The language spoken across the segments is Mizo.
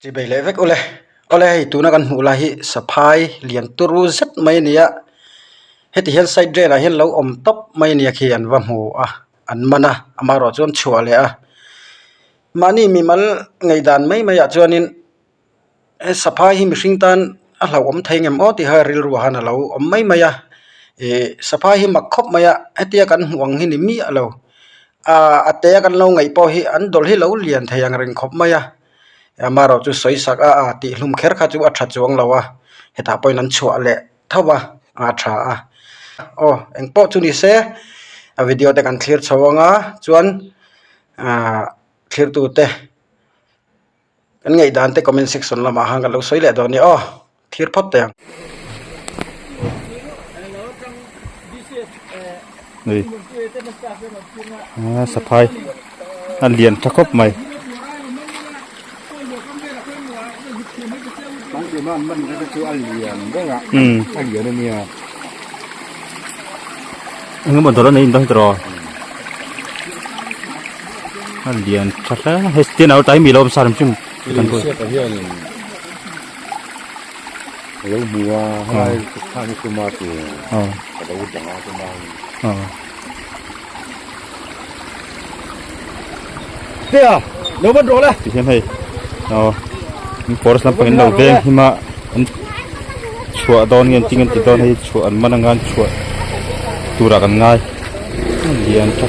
Chibei leh vek ule. Awle hei tuna kan hmuh lai hi saphai lian turu zet mai a ni a. Heti hian side drain ah hian lo awm tawp mai a nia khi an va hmu a an man a amaherawh chu an chhuah leh a. Mahni mimal ngaihdan mai mai ah chuanin he saphai hi mihring tan a hlauhawm thei ngem aw tih kha rilru ah khan a lo awm mai mai a. Ih saphai hi mak khawp mai a hetia kan hmuh ang hi ni miah lo. Ahh a te a kan lo ngaih pawh hi an dawlh hi lo lian thei ang reng khawp mai a. Amaherawh chu sawi sak a a tih hlum kher kha chu a tha chuang lo a hetah pawhin an chhuah leh tho a a tha a aw engpawh chu ni se a video te kan thlir chho ang a chuan ahh thlir tu te kan ngaihdan te comment section lamah khan kan lo sawi leh dawn a ni aw. Thlir phawt teh ang. Hei saphai a lian tha khawp mai. Engemaw dawr a nei in dawn tiraw a lian tha hle hei tin a tlai mi lo awm sa rem hrim. Lo hmu a helai khan hi tuma ti ka lo dang a tuma Tia lo ban rawh le ti hian hei aw forest lampang in lo veng him a an chhuah dawn nge an ti nge an ti dawn hei chhuah an man anga an chhuah turah kan ngai lian tha.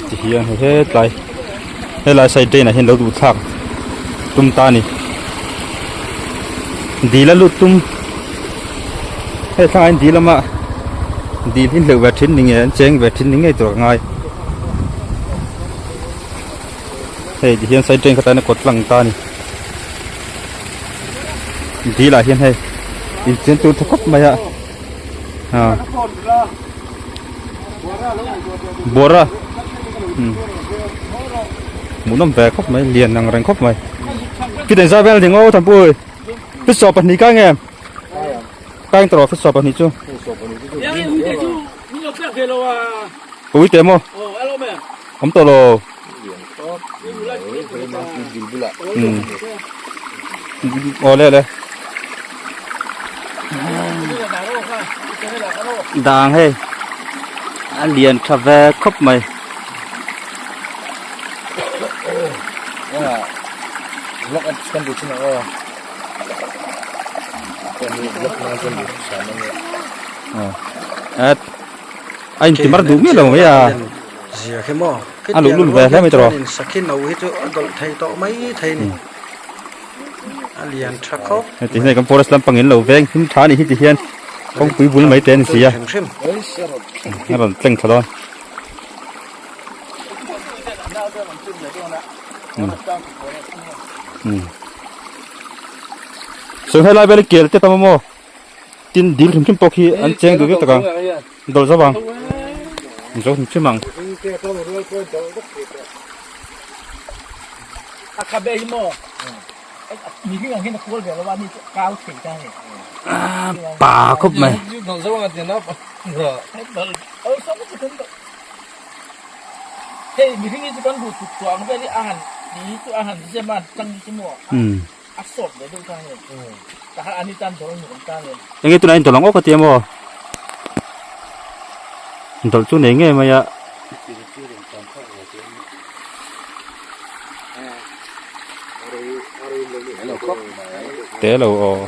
Ti hian hei hetlai helai side drain ah hian lo duh thlak tum ta a ni dil a lut tum hei thlangah hian dil lama dil hi hleuh ve thin ni nge an cheng ve thin ni ngei tur ka ngai hei ti hian side drain kha tlaiin a kawt tlang ta a ni dil ah hian hei inchen tur tha khawp mai a ah bawra hmuhnawm ve khawp mai lian ang reng khawp mai kiten zai vel ding aw thanpui fish pahnih ka nge kain tawh fish pahnih chu ui te maw awm tawh lo aw le le dang hei a lian tha ve khawp mai. A inti mar duh miah lo mai a Zia khi maw a luh lul ve hle mai tawh sakhi no hi chu a dawlh thei tawh mai thei ni a lian tha khawp heti hian kan forest lampang in lo veng him tha a nih hi ti hian kawngpui bul mai te a ni si a a rawn tleng thla dawn. Sawi helai vel hi kel te tam a maw tin dil hrim hrim pawh khi an cheng duh viau tak ang dawlh zo vang zo hrim hrim ang. Pa khawp mai. Enge tunah hian dawlh ang aw ka ti a maw dawlh chu nei ngei mai a. Te lo aw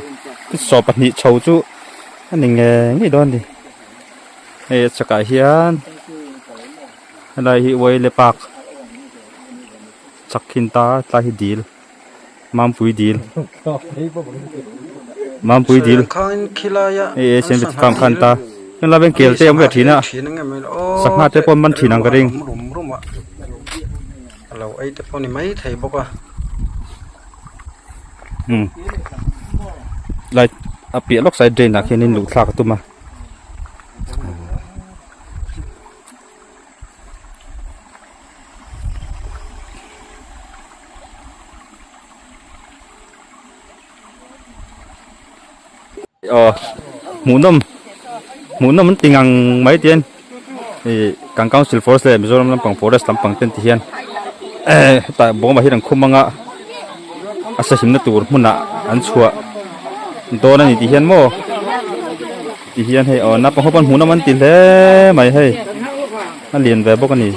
saw pahnih chho chu a ni ngei ngei dawn a ni. Hei a chakah hian helai hi uaile park chak khin ta tlai hi dil mampui dil mampui dil hei e siam farm khan ta helai hian kel te a awm ve thin a sangha te pawh an man thin ang ka ring. Light a piah lawk side drain ah khianin luh thlak a tum a. Aw hmuhnawm hmuhnawm an ti ngang mai tian ih kan council forest leh Mizoram lampang forest lampang ten ti hian eh hetah bawmah hian an khum anga a sahimna tur hmunah an chhuah dawn a ni tih hian maw ti hian hei aw naupang ho pawn hmuhnawm an ti hle mai hei a lian ve bawk a ni.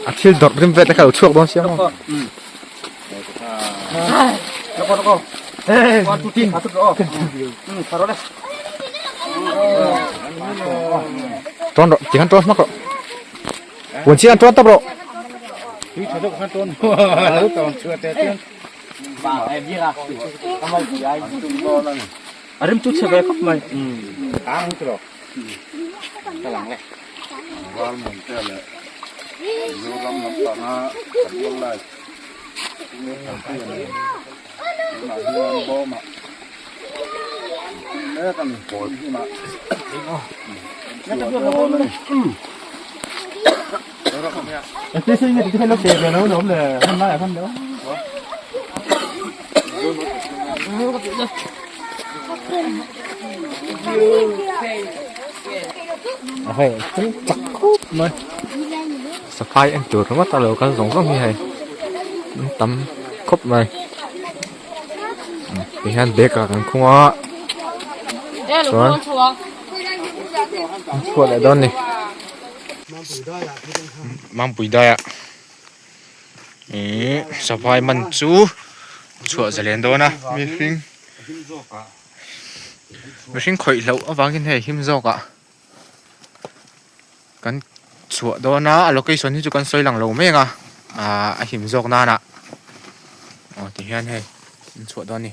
A thil dawrh rim vel te kha a lo chhuak dawn sia maw. Tawn rawh tikhan tawn hmak rawh puan chian tawn tawp rawh. Hei chak khawp mai safai en tur ringawt a lo kal zawng zawng hi hei an tam khawp mai ti hian bag ah kan khung a chuan an chhuah leh dawn a ni Mampui daiah ihh safai man chu chhuah zalen dawn a mihring. Mihring khawih loh avangin hei him zawkah kan chhuah dawn a a location hi chu kan sawi lang lo mai ang a ahh a him zawk nana aw ti hian hei an chhuah dawn a ni.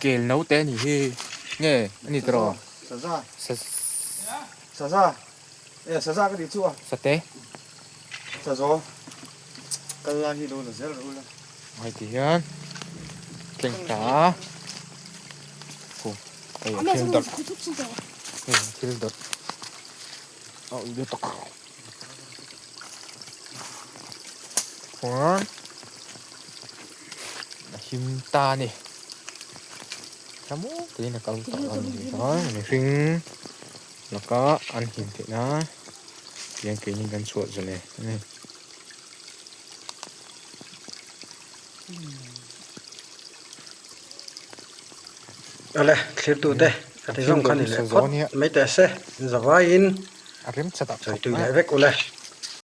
Kel naute a nih hi nge a ni tawh rawh. E saza ka tih chu a. Sate. Sazaw. Kal lai hi lo la zel rawh ula. Hei ti hian tleng ta. Khu hei a thil dawrh. Hei a thil dawrh. A ui lutuk. Chuan a him ta a ni. Thlamuang takin a kal tawh a ni chuan mihring. Laka an him theih nan tiang keini kan chhuah zalen a ni. Awle thlirtute ka ti zawng kha ni leh phawt mai teh se in zavaiin sawi tui leh vek ule.